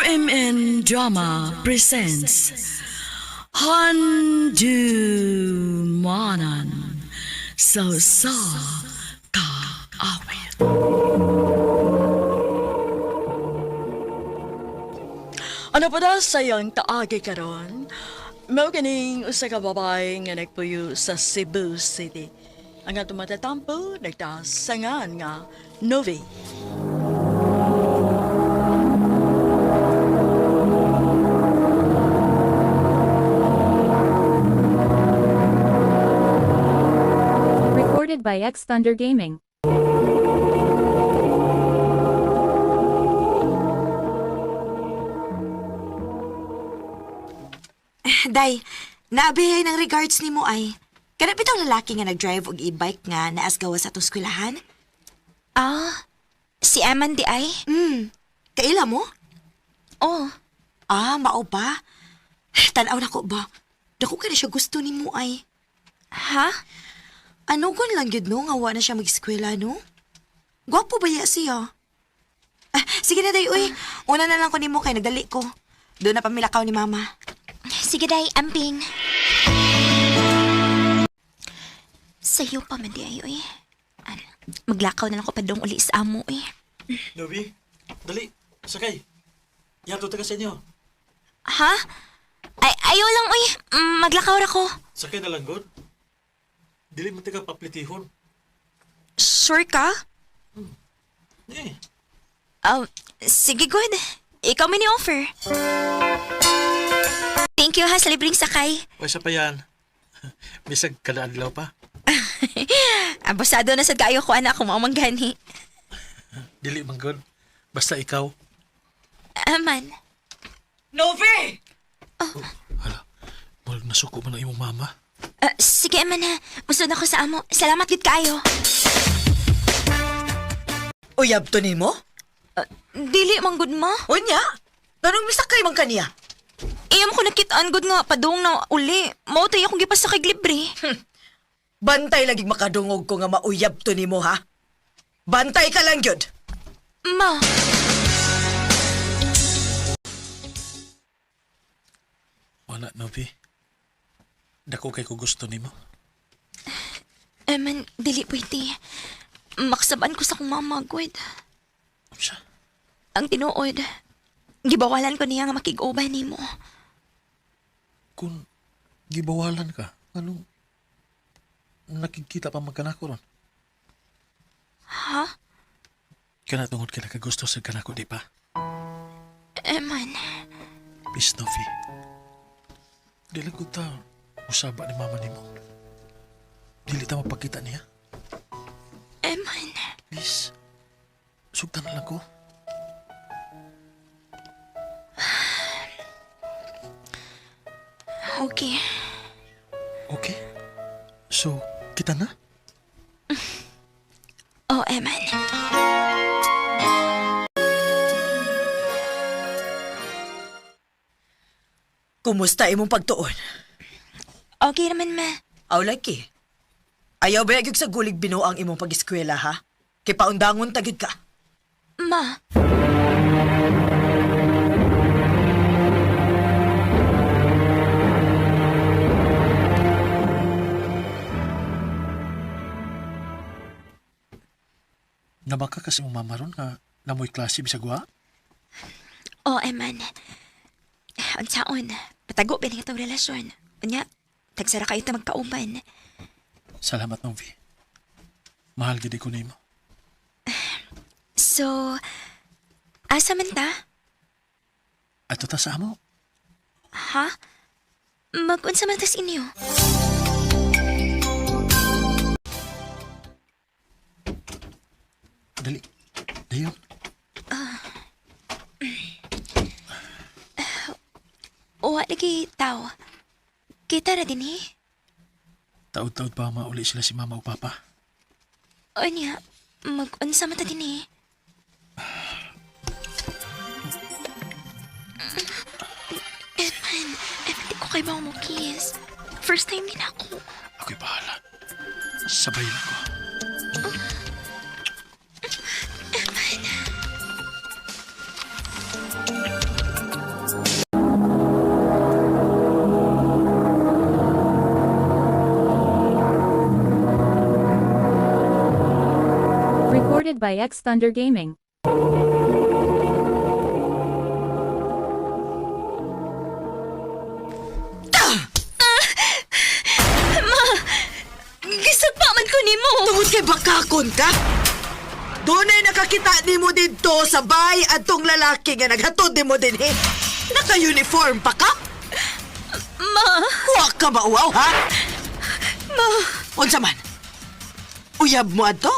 RMN Drama presents Handumanan sa sa kaawit. Ano pa daw sa iyong taagi karon? Mao kining usa ka babae nga nagpuyo sa Cebu City. Ang atong matatampo nagtasangan nga Novi. Recorded by X Thunder Gaming. Day, naabihay ng regards ni mo ay. Kana bitaw lalaki nga nag-drive og e-bike nga naasgawa sa atong eskwelahan? Ah, si Eman di ay? Kaila mo? Oh, Ah, mao ba? Tanaw na ko ba? Dako ka na siya gusto ni mo ay. Ha? Ano gun lang yun no nga wa na siya mag-eskwela no? Gwapo ba ya siya? Ah, sige na day, uy. Una na lang ko nimo kay nagdali ko. Doon na pamilakaw ni mama. Sige day, amping. Sayo pa man di ay, uy. Ano, maglakaw na lang ko padong uli sa amo, uy. Nobi, dali, sakay. Yato ta ka sa inyo. Ha? Ay, ayaw lang, uy. Maglakaw ra ko. Sakay na lang, God. Dili mo taga paplitihon. Sure ka? Eh, Sige, good. Ikaw may ni-offer. Thank you ha sa libreng sakay. o isa pa yan. Bisag kada adlaw pa. Abusado na sad kaayo ko anak kung maumang gani. Dili man, God. Basta ikaw. Aman. Novi! Hala, murag nasuko man ang imong mama. Ah, sige, Eman ha. Musod ako sa amo. Salamat gid kaayo. Uyab to nimo? Dili man gud ma. Unya? Ganong misakay man kaniya? Iyam ko nakitaan gud nga padung na uli. Mao tay akong gipasakay libre. Bantay lagi makadungog ko nga mauyab to nimo ha? Bantay ka lang gyud. Ma, Wala, Nobi. Dako kay ko gusto nimo. Eman, dili pwede. Makasabaan ko sa akong mama gud. Unsa? Ang tinuod. Gibawalan ko niya nga makig-uban nimo. Kung gibawalan ka, anong nakikita pa man kanako ron? Ha? Kana tungod kay nakagusto sa kanako, di pa? Eman, Miss Novi, di lang ko ta usaba ni mama nimo. Dili ta mapakita niya. Eman. Please, sugtan na lang ko. Okay. Okay? So, kita na? Oh, Eman. Kumusta imong pagtuon? Okay naman, ma. Aw lagi. Ayaw ba gyud sa gulig binuang imong pag-eskwela ha? Kay paundangon ta gyud ka. Ma, Nabaka kasi mong mama ron nga namoy klase bisag wa? Oh, Eman. Unsaon, patago ba itong relasyon? Unya, tagsara kayo ta magkauban. Salamat, Novi. Mahal gid ko nimo. So, asa man ta? Ato ta sa amo. Ha? Mag-unsa man tas inyo? Dali. Dayon. Uwa lagi tao. Kita ra din eh. Taod-taod pa mauli sila si mama o papa. Unya, mag-unsa man ta din eh. Eman, Eman, di ko kay ba mo kiss. First time din ako. Ako'y bahala. Sabay lang ko. Eman. Recorded by X Thunder Gaming. Gisagpa man ko nimo. Tungod kay bakakon ka? Dunay nakakita nimo didto sa bay adtong lalaki nga naghatod nimo dinhi. Naka-uniform pa ka? Ma, Wa ka mauwaw, ha? ma. Unsa man? Uyab mo adto?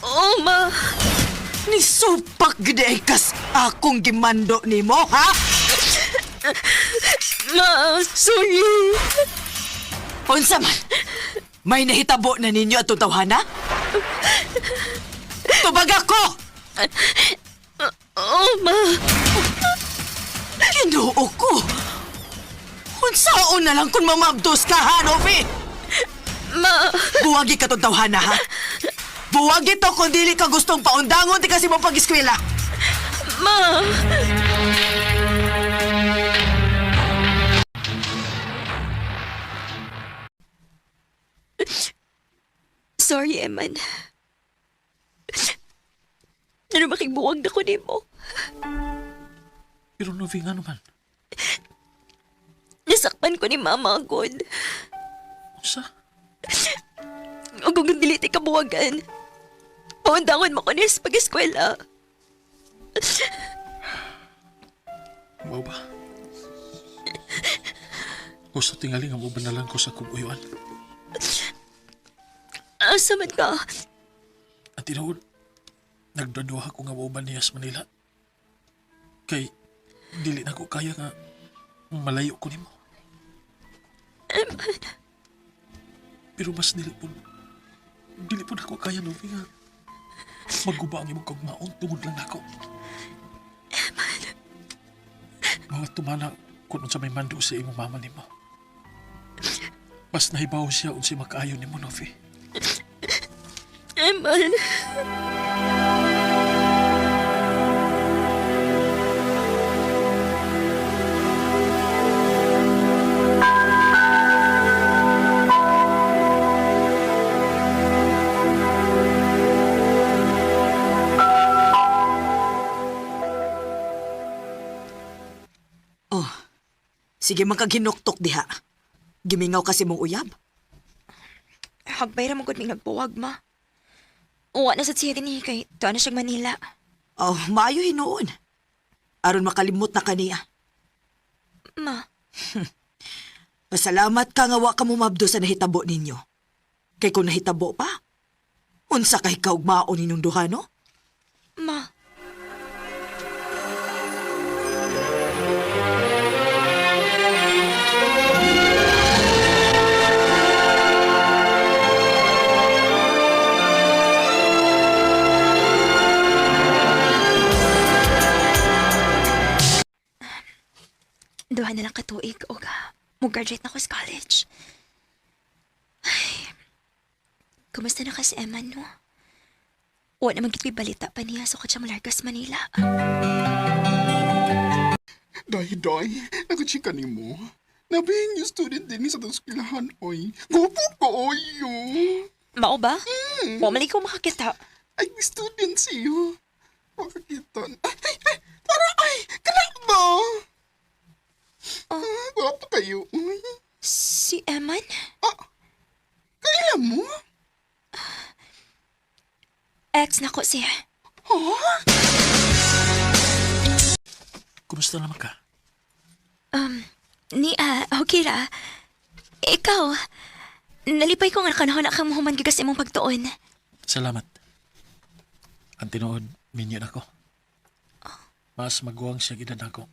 Oh, ma. Ni supak gid ay kas akong gimando nimo, ha? Ma, sorry. Unsa man? May nahitabo na ninyo atong tawhana? Tubag ako! Oh, ma. Ginoo ko! Unsaon na lang kung mamabdos ka, ha, Novi? Ma. Buwagi ka tong tawhana, ha? Buwagi to kung dili ka gustong paundangon di kasi mo pag-eskwela. Ma. Sorry, Eman. Ano makigbuwag na ko nimo? Pero Novi, nga naman. Nasakpan ko ni Mama, God. Unsa? Ug kung dili ti kabuwagan. Paundangon mo ko niya sa pag-eskwela. Mao ba? Gusto tingali nga mo na lang ko sa kong uyuan. Asa man ka? At tinuod, nagdaduha ko nga mauban niya sa Manila. Kay, dili na ko kaya nga malayo ko nimo. Pero mas dili po na ko kaya, Novi, nga maguba ang imong kagmaon tungod lang nako. Mga tumana kung unsa may mando sa imong mama nimo. Mas nahibaw siya unsay makaayo nimo, Novi. Eman. Oh, sige man kag hinuktok diha. Gimingaw kasi mong uyab. Hagbay ra mo gud may nagbuwag, ma. Uwa na sa siya din kay tuwa na siyang Manila. Oh, maayo hinuon. Aron makalimot na kaniya. Ma, Pasalamat ka nga wa ka mumabdo sa nahitabo ninyo. Kay kung nahitabo pa, unsa kay kaugmaon ninyong duha, no? ma. Duha na lang katuig og mo-graduate na ko sa college. Ay, kumusta na ka si Emma, no? Wa naman gid ko'y balita pa niya so siya malargas Manila. Day, day, nagachika ni mo. Nabing yung student din sa itong eskwelahan, oy. Gupo ko, oy, yo. Mao ba? Wa man ko makakita. Ay, student siyo. Makakita. Ay, ay, ay, para, ay, kana ba? Oh. Ah, gwapo kayo, oy. Si Eman? Ah, kailan mo? Ex na ko siya. Ha? Kumusta naman ka? Ni okay ra. Ikaw, nalipay ko nga nakanahon na kang mahuman gigas imong pagtuon. Salamat. Ang tinuod, minyo na ko. Mas maguwang siya edad nako.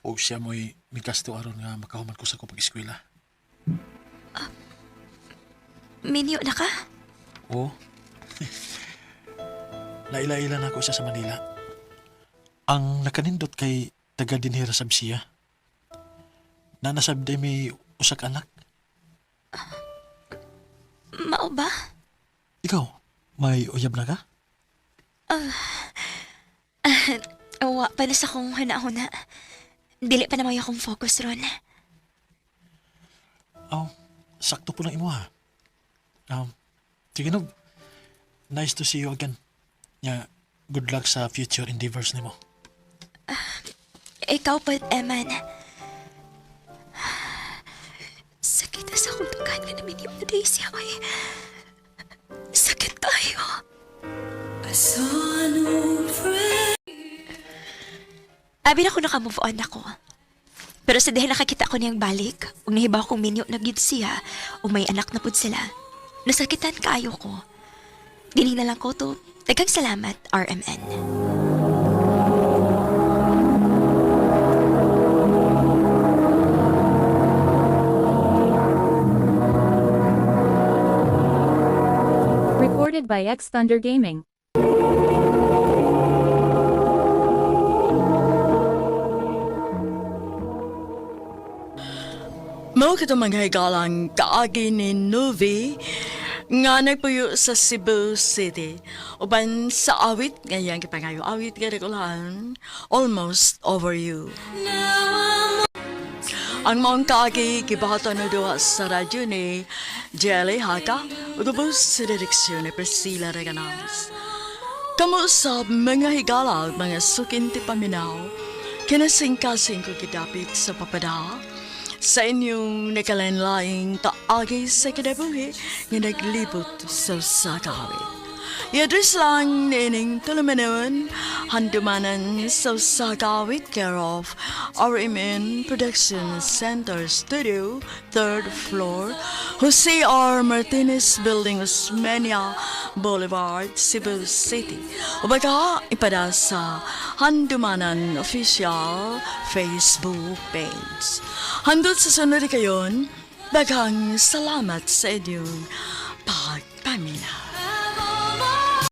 O siya mo'y mikasto aron nga makahuman ko sa akong pag-eskwela. Minyo na ka? Oo. Naila-ila na ako siya sa Manila. Ang nakanindot kay taga dinhira sab siya. Nanasab day may usak anak. Mao ba? Ikaw, may uyab na ka? Wa pa na sa kong huna-huna. Dili pa na may akong focus ron. Oh, sakto po lang imo ha. Sige, Nob. Nice to see you again. Yeah, good luck sa future endeavors nimo. Ikaw pa, Eman. Sakit sa akong tukan nga namin yung na siya. Ay, sakit tayo. Abi na ko naka-move on ako. Pero sa dahil nakakita ko niyang balik, ug nahibaw kong minyo na gid siya, ug may anak na pud sila. Nasakitan kaayo ko. Dinhi na lang ko to. Daghang salamat, RMN. Recorded by X Thunder Gaming. Mao kato mga higalang kaagi ni Novi nga nagpuyo sa Cebu City. Uban sa awit, ngayon kipangayo awit nga regulan, Almost Over You. Ang maong kaagi gibato na duha sa radyo ni Jelly Haka ug ubos sa direksyon ni Priscilla Reganas. Kamo sa mga higala ug mga sukin ti paminaw, kinasingkasing ko gidapit sa papada, sa inyong nakalanlaing kaagi sa kinabuhi nga naglibot sa sakawit. I-address lang nining tulumanon, handumanan sa Sagawit, care of RMN Production Center Studio, third floor, Jose R. Martinez Building, Osmeña Boulevard, Cebu City. O baka ipada sa Handumanan Official Facebook page. Handot sa sunod kayon, daghang salamat sa inyong pagpaminaw.